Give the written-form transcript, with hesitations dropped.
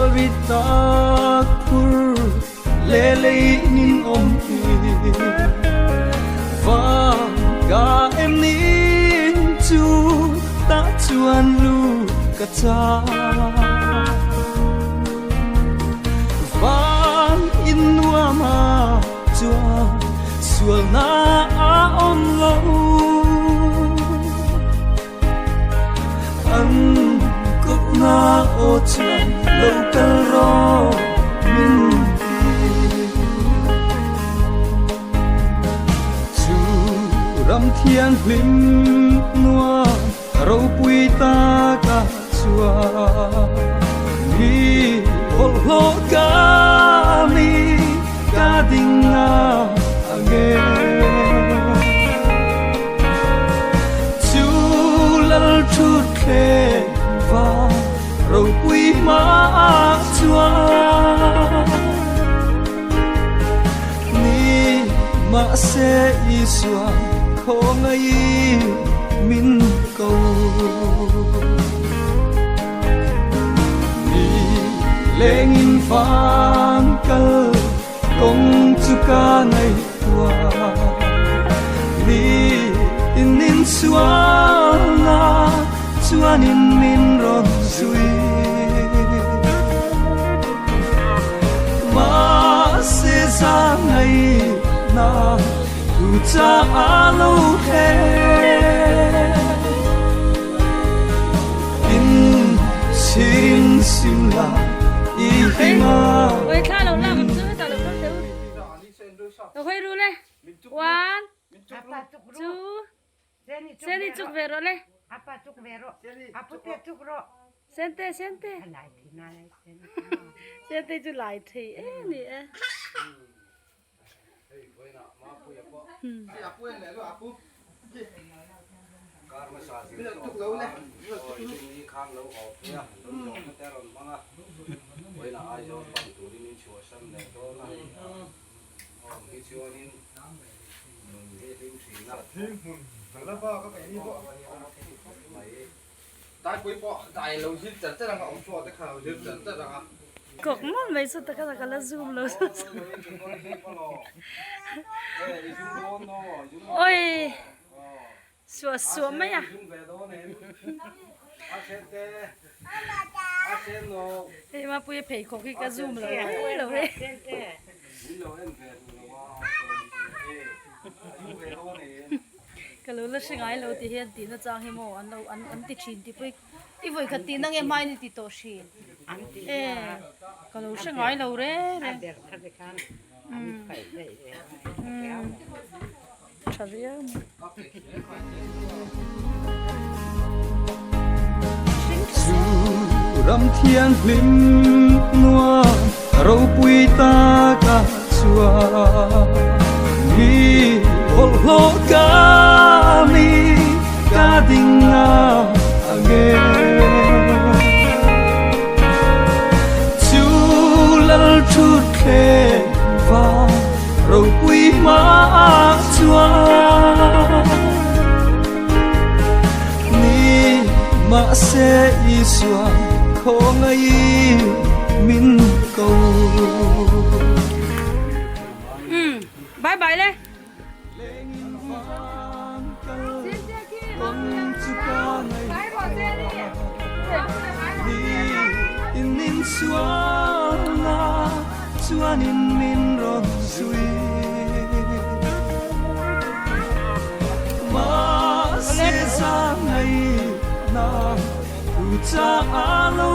Sual rit tak phur le lei nin awm hi Van ka em nin chu ta chuan lu ka cha Van in nuam a chuan sual na a awm lo An kawpna aw chuan lo kal rawh min ti. Chu ram thianghlim nuam ropui taka chuan mi bawlhhlawh ka ni ka ding a ange. Chu lal thut thleng va ropui hma chuan ni mahse Isua khawngaih min ko. Ni lengin van kal kawng chu ka ngaihtuah ni in in sual a chuanin min rawn zui mahse za ngaihna tu cha a lo thleng in chhin sim la i him a. Oi thla lo lak ang chu heta lo kal teh u. Lo hawi ru le. One, two, Seni chuk ve rawh le. Sente sente. Sente chu lai thei em ni e. Kawk mawlh mai chu taka taka la zoom lo oi suah suah mai a hei mapuia pheikhawk hi ka zoom lo thei lo e. Ka lo la hre ngai lo ti hian tihna chang hi maw an lo an an ti thin tih pawh i vawi khat tihna nge hmain i ti tawh thin e ka lo hre ngai lo reng reng umm tha viau mai. Chu ram thianghlim nuam ropui taka chuan mi bawlhhlawh ka ni ka ding a ange. Chu lal thut thleng va ropui hmaah chuan Ni mahse Isua khawngaih min ko. Umm bye bye le. Chuanin min rawn zui mahse za ngaihna tu cha a lo.